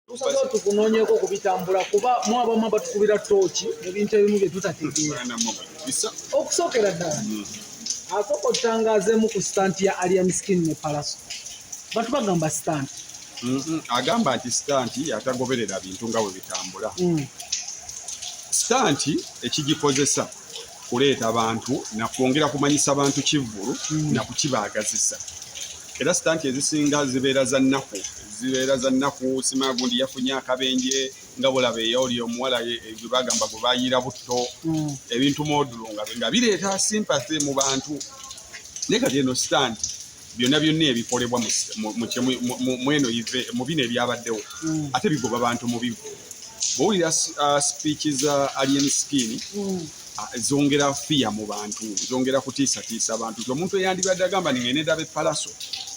Tusazeewo tukunoonyeeko ku bitambula kuba mu abamu abatukubira ttooki mu bintu ebimu bye tutategeera. Okusookera ddala asooka otutangaazeemu ku stunt ya Alien Skin ne Pallaso. Batu bagamba stunt. Agamba nti stunt atagoberera bintu nga bwe bitambula. Stunt ekigikozesa kuleeta bantu na kwongera kumanyisa bantu kivvulu na kukibaagazisa. Era stunt ezisinga zibeera za nnaku, zibeera za nnaku, simanya gundi yafunye akabenje nga bw'olaba ey'oli omuwala gwe bagamba gwe bayiira butto, ebintu modulo nga bireeta sympathy mu bantu. Naye kati eno stunt byonna byonna ebikolebwa mu eno mu bino ebyabaddewo ate bigoba bantu mu bivvulu. Bw'owulira speech za Alien Skin zongera fear mu bantu, zongera kutiisatiisa abantu nti omuntu eyandibadde agamba ni ngende ndaba e Pallaso,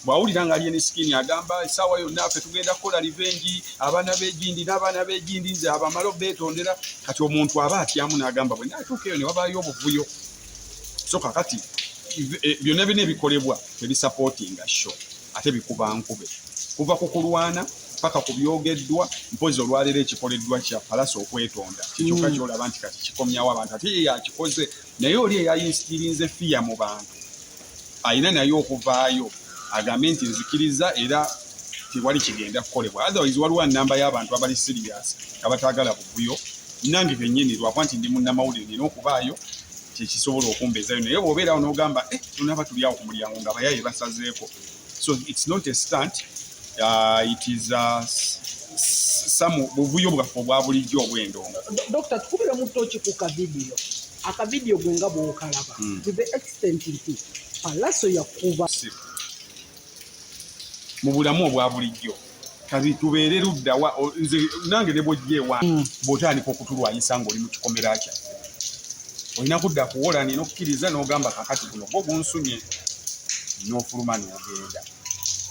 bw'awulira nga Alien Skin agamba essaawa yonna ffe tugenda kukola revenge, abaana b'egindi n'abaana b'egindi nze abamala obeetondera, kati omuntu aba atyamu n'agamba bwe naatuuka eyo ne wabaayo obuvuyo. So kakati byonna byonna ebikolebwa tebisupportinga show, ate bikuba nkube kuva ku kulwana paka ku byogeddwa. Mpozi olwaleero ekikoleddwa kya Pallaso okwetonda kikyokka kyolaba nti kati kikomyawo abantu, ate ye yakikoze, naye oli eyainstirinze fear mu bantu ayina naye okuvaayo agambe nti nzikiriza era tewali kigenda kukolebwa. Otherwise waliwo namba y'abantu abali serious abataagala buvuyo. Nange kennyini lwakuba nti ndi munnamawulire nina okubaayo kyekisobola okumbeezayo, naye bw'obeerawo n'ogamba eh, tunaba tuli awo ku mulyango nga abayaye basazeeko. So it's not a stunt, it is some buvuyo bwaffe obwa bulijjo obw'endongo. Dokita, tukubiremu ttooki ku kavidiyo. Akavidiyo gwe nga bw'okalaba to the extent nti Pallaso yakuba. Mu bulamu obwa bulijjo kati tubeere luddawa? Nze nange ne bwojja ewange bw'otandika okutulwanyisa ng'oli mu kikomera kyaffe, olina kudda kuwola nina okukkiriza n'ogamba kakati guno gwo gunsunye, n'ofuluma n'ogenda.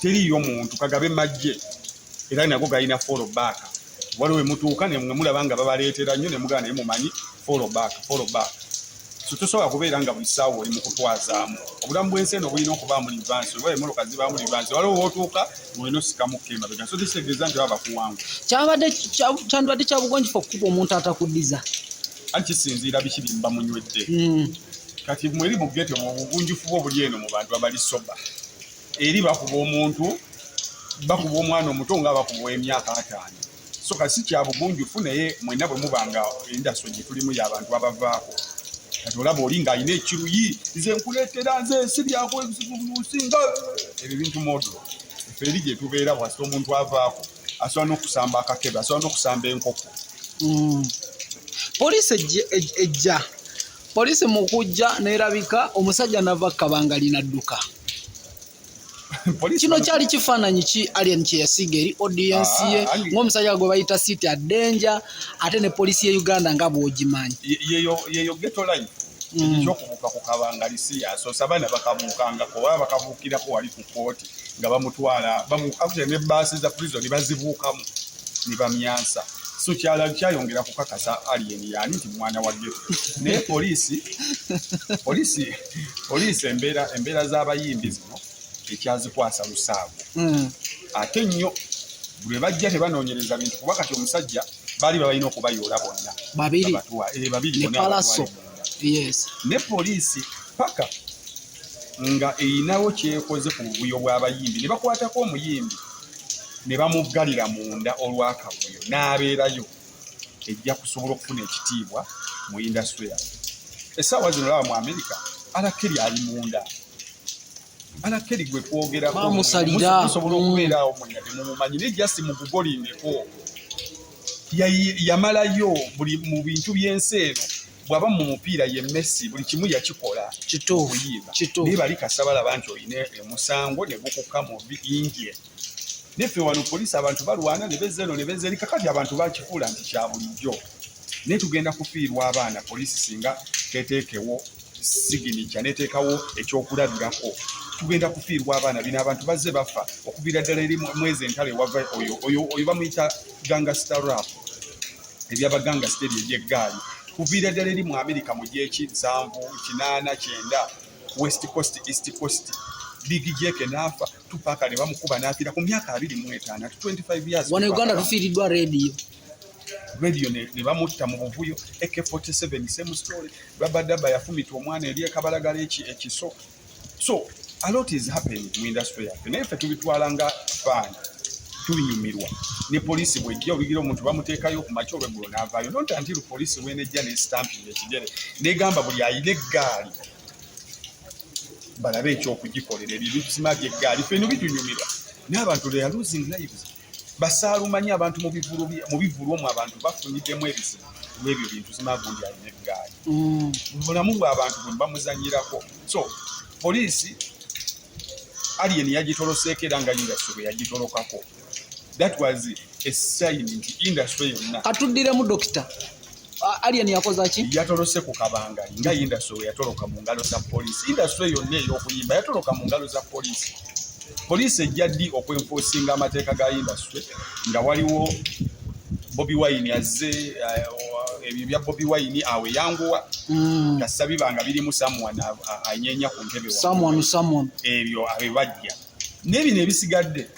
Teriiyo muntu kagabe majje era nago galina fall back. Waliwo wemutuuka ne mulaba nga babaleetera nnyo ne mugamba naye mumanyi fall back, fall back. So tosobola kubeera nga buli ssaawa oli mu kutwazaamu. Obulamu bw'ensi eno bulina okubaamu reverse, oba emmotoka zibaamu reverse. Waliwo wootuuka ng'olina osikamu emabega, so tekitegeeza nti baba bakuwangula. Kyandibadde kya bugonjufu okukuba omuntu atakuddiza? Anti kisinziira biki bye munywedde. Kati mweri mu ghetto, mu bugunjufu bwo buli eno mu bantu abali sober, eri bakuba omuntu, bakuba omwana omuto nga bakuba emyaka 50. So kati si kya bugunjufu, naye mwenna bwe muba nga industry gye tulimu y'abantu abavaako, kati olaba oli ng'alina ekiruyi, nze nkuleetera, nze siryakusinga ebyo bintu modulo. Ffe eri gye tubeera bwasita omuntu avaako asobola n'okusamba akakebe, asobola n'okusamba enkoko. Poliisi ejja, poliisi mu kujja n'erabika omusajja nava kabangali n'adduka. Kino kyali kifaananyi ki Alien kye yasiiga eri audience ye ng'omusajja gwe bayita City Danger, ate ne poliisi ye Uganda nga bw'ogimanyi? Yeyo ghetto life. Ekyokubuuka ku kabangali si yasoose, abaana bakabuukangako oba bakabuukirako wali ku kooti nga bamutwala babuuka ne baasi za prison bazibuukamu ne bamyansa. So kyayongera kukakasa Alien yaani nti mwana wa ghetto. Naye poliisi embeera z'abayimbi zino ekyazikwasa lusaago ate nnyo bwe bajja tebanoonyereza bintu, kuba kati omusajja baali babalina okubayoola bonna. Babiri. Babiri. Ne Pallaso, yes. Ne poliisi paka nga eyinawo kyekoze ku buvuyo bw'abayimbi ne bakwatako omuyimbi ne bamuggalira munda olw'akavuyo n'abeerayo, ejja kusobola okufuna ekitiibwa mu industry yaffe. Essaawa zino laba mu America, R. Kelly ali munda. R. Kelly gwe twogerako Bamusalira. Musobola okubeera awo mwenna temumumanyi, naye just mugugolingeko. Yamalayo buli mu bintu by'ensi eno. Bw'aba mu mupiira ye Messi, buli kimu yakikola. Okuyimba. Naye bali kasa balaba nti olina omusango ne gukukka mu bingi. Neffe wano poliisi abantu balwana ne bezza eno ne bezza eri. Kakati abantu bakifuula nti kya bulijjo, naye tugenda kufiirwa abaana. Poliisi singa teteekewo signature neteekawo ekyokulabirako, tugenda kufiirwa abaana. Bino abantu bazze bafa okuviira ddala eri mwezi entalo ewava oyo bamuyita gangster rap, ebyabagangasta ebyo ebyeggaali, kuviira ddala eri mu America mu gyeki 70, 80, 90, West Coast, East Coast. Big Jeke n'afa, Tupac ne bamukuba n'afiira ku myaka 25, at 25 years. Wano Tupac Uganda bamukuba. Tufiiriddwa Radio. Radio ne bamutta mu buvuyo. AK47, same story. Rabadaba yafumita omwana eri ekabalagala ekiso. So a lot is happening mu industry yaffe, naye ffe tubitwala nga fun, tubinyumirwa. Ne poliisi bwejja, obigira omuntu bamuteekayo ku makya, olweggulo n'avaayo. Not until poliisi bwenejja ne stamping ekigere negamba buli ayina eggaali balabe ekyokugikolera. Ebyo ebintu simaga eggaali, ffeno bitunyumirwa, naye abantu, they are losing lives. Basaalumanyi abantu mu bivulu omwo, abantu bafunyiddemu ebizibu lwebyo bintu simagundi alina eggaali. Bulamu bw'abantu bwe bamuzanyirako. So poliisi Alien yagitoloseeko, era nga industry bwe yagitolokako, that was a sign nti industry yonna Katuddiremu, dokita. Alien yakoze ki? Yatolose ku kabangali nga industry bwe yatoloka mu ngalo za poliisi. Industry yonna ey'okuyimba yatoloka mu ngalo za poliisi. Poliisi ejja ddi okwenforcinga amateeka ga industry nga waliwo Bobi Wine azze? Ebyo bya Bobi Wine awo eyanguwa kassa biba nga birimu someone anyenya ku ntebe waggulu. Someone, someone. Ebyo abe bajja n'ebino ebisigadde,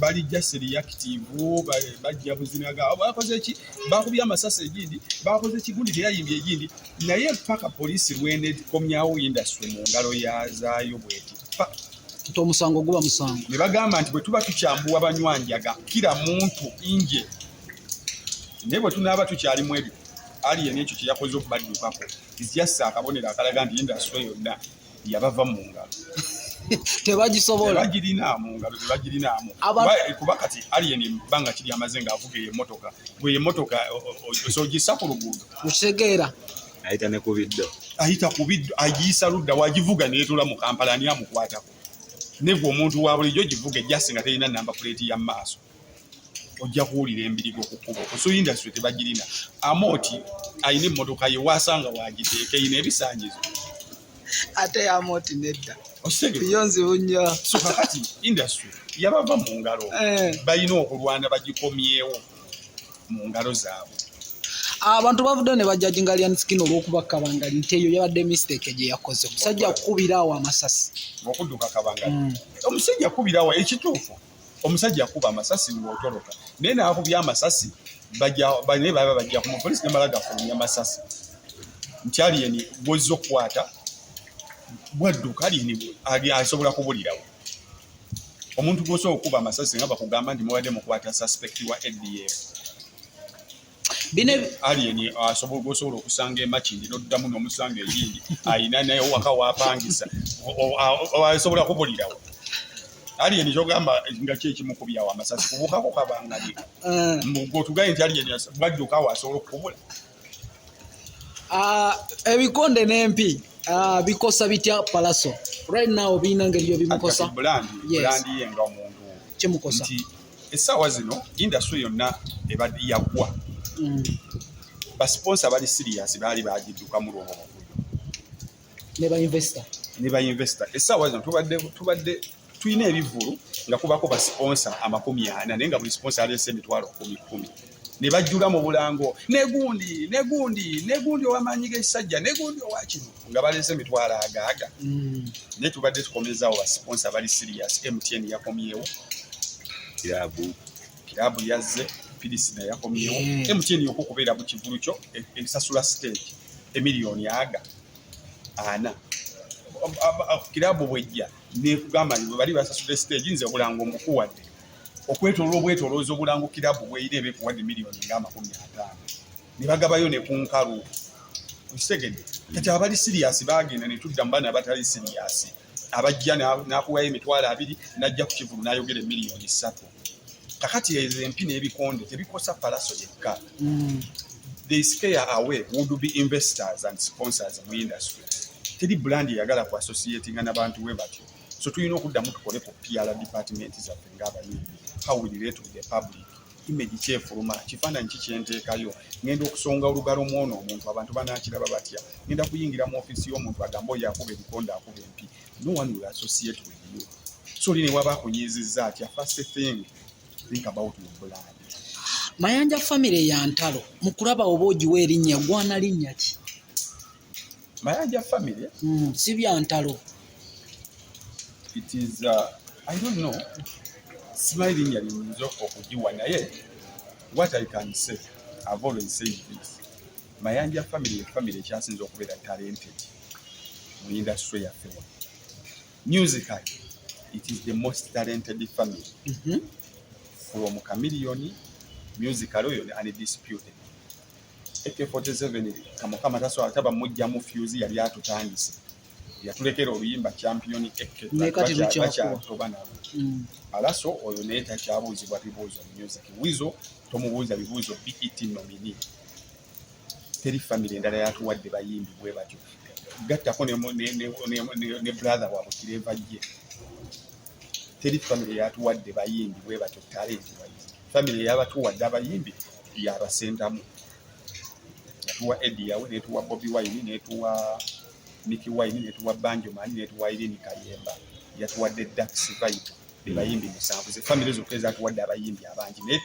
bali just reactive, bajja buzinaga bakoze ki, bakubye amasasi egindi, bakoze kigundi, teyayimbye egindi. Naye paka poliisi lwenekomyawo industry mu ngalo yazaayo bweti Nti omusango guba musango. Ne bagamba nti bwe tuba tukyambuwa banywanjaga kira muntu nje, naye bwe tunaaba tukyalimu ebyo. Alien ekyo kye yakoze okubaddukako is just akabonero akalaga nti industry yonna yabava mu ngalo. Tebagisobola. Tebagirinaamu ngalo, tebagirinaamu. Kuba kati Alien ebbanga kiri amaze ng'avuga eyo emmotoka, bwe emmotoka osogisa ku luguudo. Okitegeera. Ayita ne ku biddo. Ayita ku biddo, agiyisa ludda wagivuga neetula mu Kampala, ani amukwatako? Negwe omuntu wa bulijjo givuga ejjasi nga terina number plate ya maaso, ojja kuwulira embirigo ku kkubo. So industry tebagirina. Amooti alina emmotoka ye, wasanga wagiteeka, erina ebisaanyizo. Ate yamoti nedda. Okitegeera? Yo nzibu nnyo. So kakati industry yabava mu ngalo. Balina okulwana bagikomyewo mu ngalo zaabwe. Abantu bavuddeyo ne bajudginga Alien Skin olw'okuba kabangali, nti eyo yabadde mistake gye yakoze, omusajja akukubira awo amasasi. Okudduka kabangali. Omusajja akubirawo, ekituufu omusajja akuba amasasi ng'otoloka, naye naakubya amasasi naye baba bajja ku mupoliisi nemala gafulumya amasasi nti Alien gwozza okukwata bwadduka. Alien asobola kubulirawo omuntu gwosobola okukuba amasasi nga bakugamba nti mubadde mukwata suspect wa ADF. Bino Alien asobola gwosobola okusanga emakindi noddamu n'omusanga egindi ayina naye waka wapangisa, asobola kubulirawo Alien kyogamba nga kyekimukubyawo amasasi kubukako kabangali. Gwotugaye nti Alien bwaddukawo asobola okukubula. Ah, ebikonde n'empi, bikosa bitya Palaso right now? Birina ngeri yobimukosa? Kati brand brand ye nga omuntu Kimukosa. Nti essaawa zino industry yonna ebadde yaggwa. Basponsor bali serious baali bagiddukamu lwobwo buvuyo. Ne ba investor. Ne ba investor. Essaawa zino tubadde tulina ebivvulu nga kubako basponsor 40, naye nga buli sponsor aleese emitwalo kumi kumi, ne bajjula mu bulango negundi negundi negundi ow'amaanyi g'ekisajja negundi owakino nga baleese emitwalo agaaga. Naye tubadde tukomezaawo basponsor bali serious. MTN yakomyewo. Kirabu. Kirabu yazze, Pilisi naye yakomyewo. MTN yokka okubeera mu kivulu kyo esasula stage emiliyoni aga ana. Kirabu bwejja nekugamba nti bwe bali basasudde stage, nze obulango mbukuwadde okwetoloola obwetolooza obulango, kirabu bweyina eba ekuwadde miliyoni nga 50, ne bagabayo ne ku nkalu. Okitegedde? Kati abali serious bagenda, ne tudda mu bana abatali serious abajja n'akuwayo emitwalo 20, n'ajja ku kivulu n'ayogera emiliyoni 3. Kakati ezo empi n'ebikonde tebikosa Palaso yekka. They scare away would be investors and sponsors mu industry. Teri brand eyagala ku associatinga n'abantu we batyo. So tulina okuddamu tukole ku PR department zaffe ng'abayimbi, how we relate with the public, image kyefuluma, kifaananyi ki kyenteekayo. Ngenda okusonga olugalo mwono omuntu, abantu banakiraba batya? Ngenda kuyingira mu ofiisi y'omuntu agambe oyo akuba ebikonde, akuba empi. No one will associate with you. So oli ne waba akunyiizizza atya, first thing, think about your brand. Mayanja family ya ntalo mu kulaba, oba ogiwa erinnya gwana linnya ki? Mayanja family. Si bya ntalo. It is I don't know, simanyi linnya liyinza okugiwa, naye what I can say, I've always said this: Mayanja family ye family ekyasinza okubeera talented mu industry yaffe wano. Musically, it is the most talented family. From Chameleone, musical oyo undisputed. AK47 kamukama tasobola taba mujjamu fuse, yali atutandise, yatulekera oluyimba Champion AK. Ne kati lukyakuba. Bakyatoba nabo. Pallaso oyo naye takyabuuzibwa bibuuzo mu music. Weasel tomubuuza bibuuzo, BET nominee. Teri family endala yatuwadde bayimbi bwe batyo, gattako ne brother waabwe Clever J. Teri family yatuwadde bayimbi bwe batyo talent wise. Family eyabatuwadde abayimbi yabasentamu, yatuwa Eddy Yawe, netuwa Bobi Wine, netuwa Mickey Wine, netuwa Banjo Man, netuwa Irene Kayemba, yatuwadde Dax Vibe, be bayimbi 7. Ze family zokka ezatuwadde abayimbi abangi, naye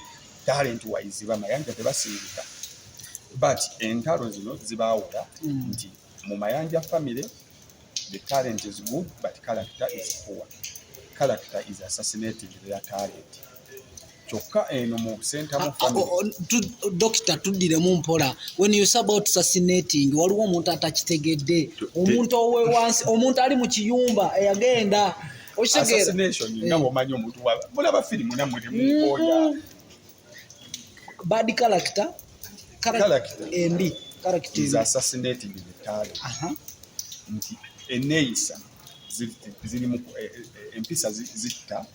talent wise Bamayanja tebasingika. But entalo zino zibaawula nti mu Mayanja family the talent is good but character is poor. Character is assassinating their talent. Kyokka eno mu Sentamu family Dokita, tuddiremu mpola. When you say about assassinating, waliwo omuntu atakitegedde, omuntu owewansi, omuntu ali mu kiyumba eyagenda, okitegeera? Assassination, nga bw'omanyi omuntu mulaba firimu nammwe temukooya. Bad character. Character. Embi, character is embi. Assassinating the talent. Nti eneeyisa ziri mu empisa zitta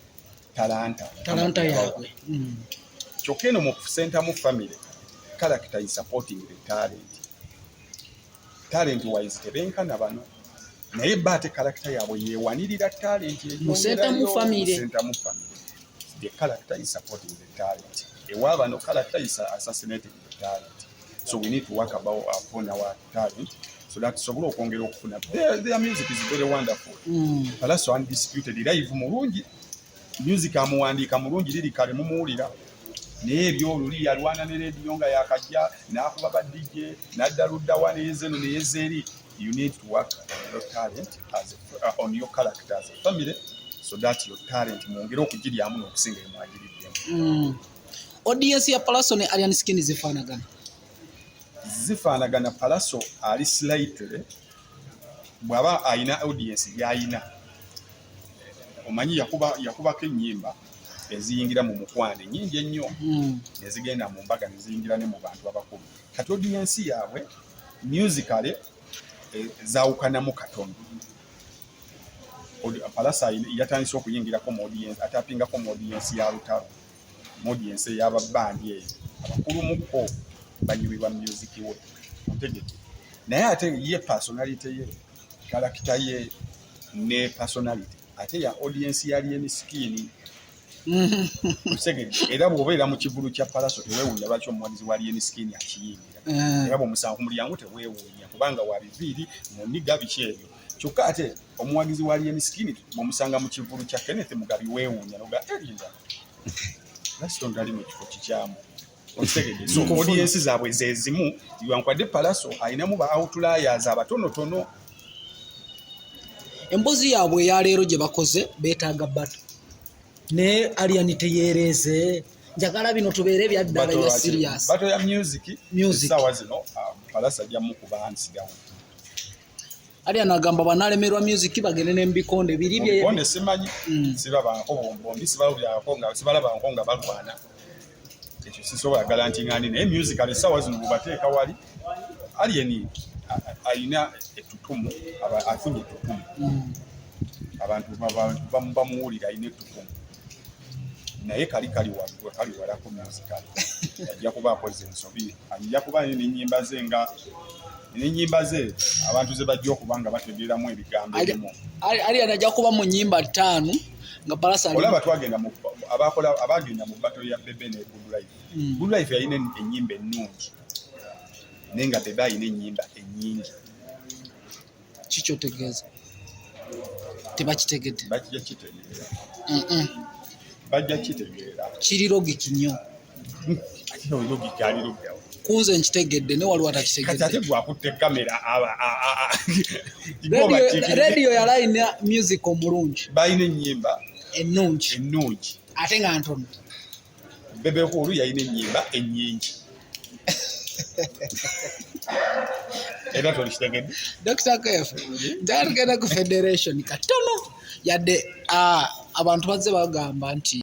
talanta. Talanta yaabwe. Kyokka eno mu Sentamu family character is supporting the talent. Talent wise tebenkana bano, naye ba ate character yaabwe yewanirira talent. Mu Sentamu family. Mu Sentamu family the character is supporting the talent. Ewa bano character is assassinating the talent. So we need to work about upon our talent so that tusobole okwongera okufuna. Their music is very wonderful. Pallaso undisputed, live mulungi, music amuwandiika mulungi, lirikale mumuwulira, naye ebyoluli yalwana ne rediyo nga yakajja n'akuba ba DJ n'adda luddawa neyeza eno neyeza eri. You need to work on your talent on your character as a family so that your talent mwongere okugiryamu n'okusinga emwagiriddemu. Audience ya Pallaso ne Alien Skin zifaanagana? Zifaanagana. Pallaso ali slightly, bw'aba ayina audience gy'ayina, omanyi yakubako ennyimba eziyingira mu mukwano ennyingi ennyo, nezigenda mu mbaga, neziyingira ne mu bantu abakulu. Kati audience yaabwe musically zaawukanamu katono. Pallaso yatandise okuyingirako mu audience, atapingako mu audience ya lutalo, mu audience ey'ababandi eyo abakulumukko banyumirwa music we, otegeke. Naye ate ye personality ye, character ye ne personality ate ya audience ya Alien Skin, otegedde? Era bw'obeera mu kivulu kya Pallaso teweewuunya lwaki omuwagizi wa Alien Skin akiyingira. Era bw'omusanga ku mulyango teweewuunya kubanga wa biviiri muniga biki ebyo. Kyokka ate omuwagizi wa Alien Skin bw'omusanga mu kivulu kya Kenneth Mugabi weewuunya noga erinda Laston tali mu kifo kikyamu, okitegedde? So Nkufuna. audience zaabwe ze zimu, lwankwadde Pallaso alinamu ba outliers abatonotono. Emboozi yaabwe eyaleero gye bakoze beetaaga battle, naye Alien teyeereeze, njagala bino tubeere byaddala Battle bya lwaki? serious. Battle ya music? Music. Essaawa zino Pallaso ajja mukuba hands down. Alien agamba banalemerwa music bagende n'emubikonde biri bye. Mubikonde simanyi. Sibabanko bombi, sibalabangako nga balwana, ekyo sisobola guaranteeinga ndi. Naye musical essaawa zino bwebateeka wali Alien alina ettutumu, afunye ettutumu. Abantu bamuwulira, alina ettutumu, naye kali kali waggulu, kali walako. Musical ajja kuba akoze ensobi, ajja kuba n'ennyimba ze nga n'ennyimba ze abantu ze bajja okuba nga bategeeramu ebigambo ebimu. Alien ajja kuba mu nnyimba 5 nga Pallaso ali Olaba twagenda mu abakola abagenda mu battle ya Bebe ne Good Life. Good Life yalina ennyimba ennungi, naye nga Bebe alina ennyimba ennyingi. Kikyotegeeza tebakitegedde. Bajja kitegeera. Bajja kitegeera. Kiri logic nnyo. Ate logic ali luddawo? Kunze nkitegedde, ne waliwo Kati atakitegedde. Ate gwakutte kamera. Radio yalayina music omulungi. Balina ennyimba ennungi ennungi ate nga ntono. Bebe Cool yalina ennyimba ennyingi, era tolikitegedde. Dr Kef, njagala tugenda ku federation katono, yadde abantu bazze bagamba nti